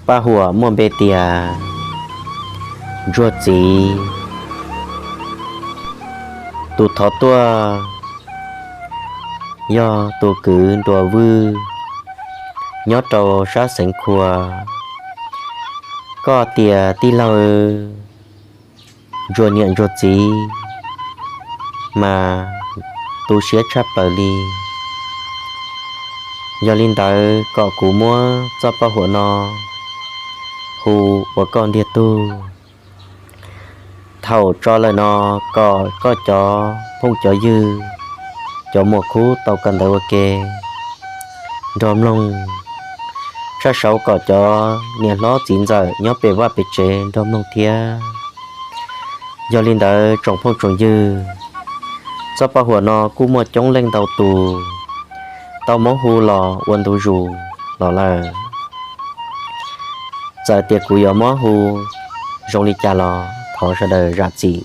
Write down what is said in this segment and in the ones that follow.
Paj huam muaj npe tias Ntsuag Txiv. Tus thov tuaj yog tus kwv Nruas Vwj nyob rau sab Xeev Khuas. Koj tias tij laug Ntsuag niam Ntsuag Txiv mas tu siab tshaj plaws li. Yog li ntawd kom kuv muab txoj paj huam no hu ua koj ntiag tug. Thaum tso lawm no kom koj cov phooj cov ywg, cov muam khub tau kawm ntawv ua ke nrog mloog, tshaj saud kom cov niam hlob txiv ntxawm nyob pem vaj pem tsev nrog mloog thiab. Yog li ntawd tsoom phooj tsoom ywg, txoj paj huam no kuj muaj coob leej ntau tus tau muab hu los ua ntu zus los lawm. Txawm tias kuv yuav muab hu zoo li cas los thov sawv daws zam txim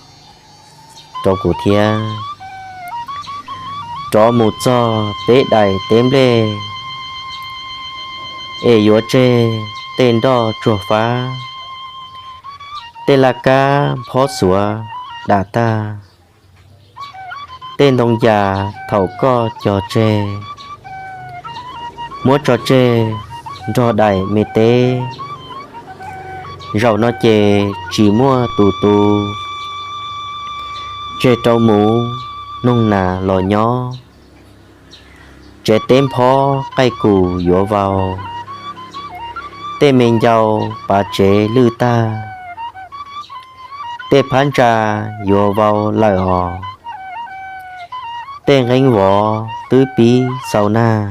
rau kuv thiab. Rov mus txog peb daim teb nplej es yuav tseg tej nroj tsuag fab, tej laj kab phob xuav dam tag, tej ntoo yas thaum koj cog tseg, muab tso tseg nrog daim me teb. Zaum no ces tsis muaj tus tu, tseg rau mus noog nas los nyob. Tsev teb nphob qaij kus yuav vau, tej me ncau pav tsev lwj tag, tej phab ntsa yuav vau lawm os, tej nqeeb vov twb pib xau nag,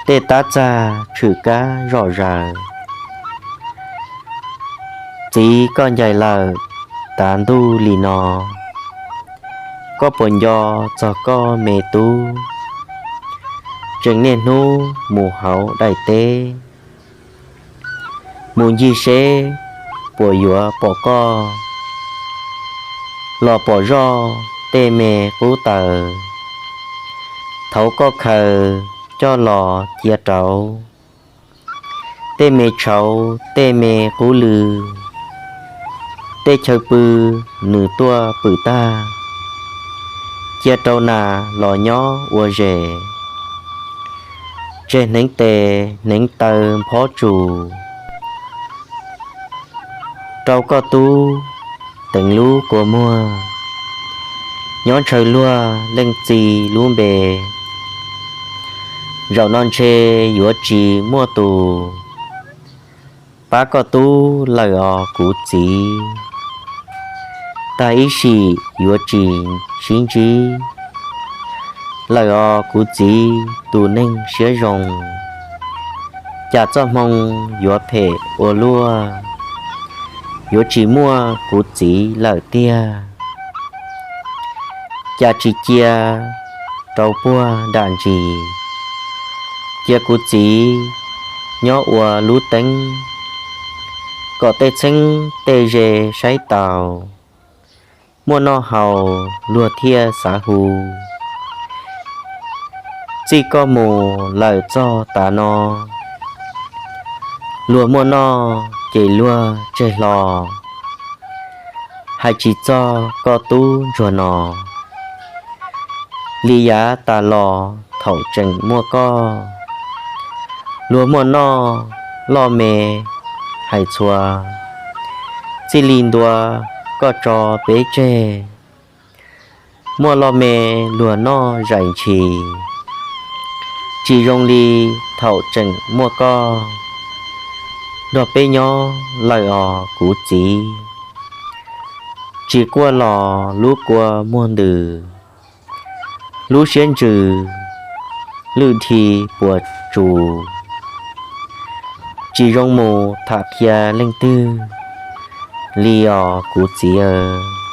tej tab txag tshwm kab zom zaws. Txiv koj ncaim lawm tav ntuj li no, koj puas nco txog koj me tub tseem niaj hnub mus hauv daim teb, mus ncig seb puas yuav pom koj, los pom zoj tej me qub taws, thaud koj khaws coj los cia rauv, tej me tshauv tej me qub lw, tej chaw pw nws tuaj pwm tag, cia rau nas los nyob ua zes, tseg hneev tes hneev taw nphob tsus, rau koj tub teev lub kua muag, nyob ntshaw luag leej txiv lub npe. Zaum no ntshe yuav tsis muaj tus pab koj tub lawm os kuv txiv. Tag ib sim yuav tsis sib ntsib lawm os kuv txiv tus neeg siab zoo. Cas txoj hmoo yuav phem ua luaj, yuav tsis muaj kuv txiv lawm tiag. Cas tsis cia rau puag nram ntsis, cia kuv txiv nyob ua lub teeb, kom tej txheeb tej ze saib taus, muaj noj haus luag thiaj xav hu. Txij koj mus lawm txog tav no, luag muaj noj ces luag tseg hlo, hais tsis txog koj tub ntsuag no. Li yav tas los thaum tseem muaj koj, luag muaj noj loj me hais txhua, txij li ntua koj tso peb tseg, muaj loj me luag noj zais ntshis. Tsis zoo li thaum tseem muaj koj, nrog peb nyob lawm os kuv txiv. Tsis quaj los lub kua muag ntws, lub siab ntsws lwj dhi puas tsus. Tsis zoo mus tham qhia leej twg li os kuv txiv aw.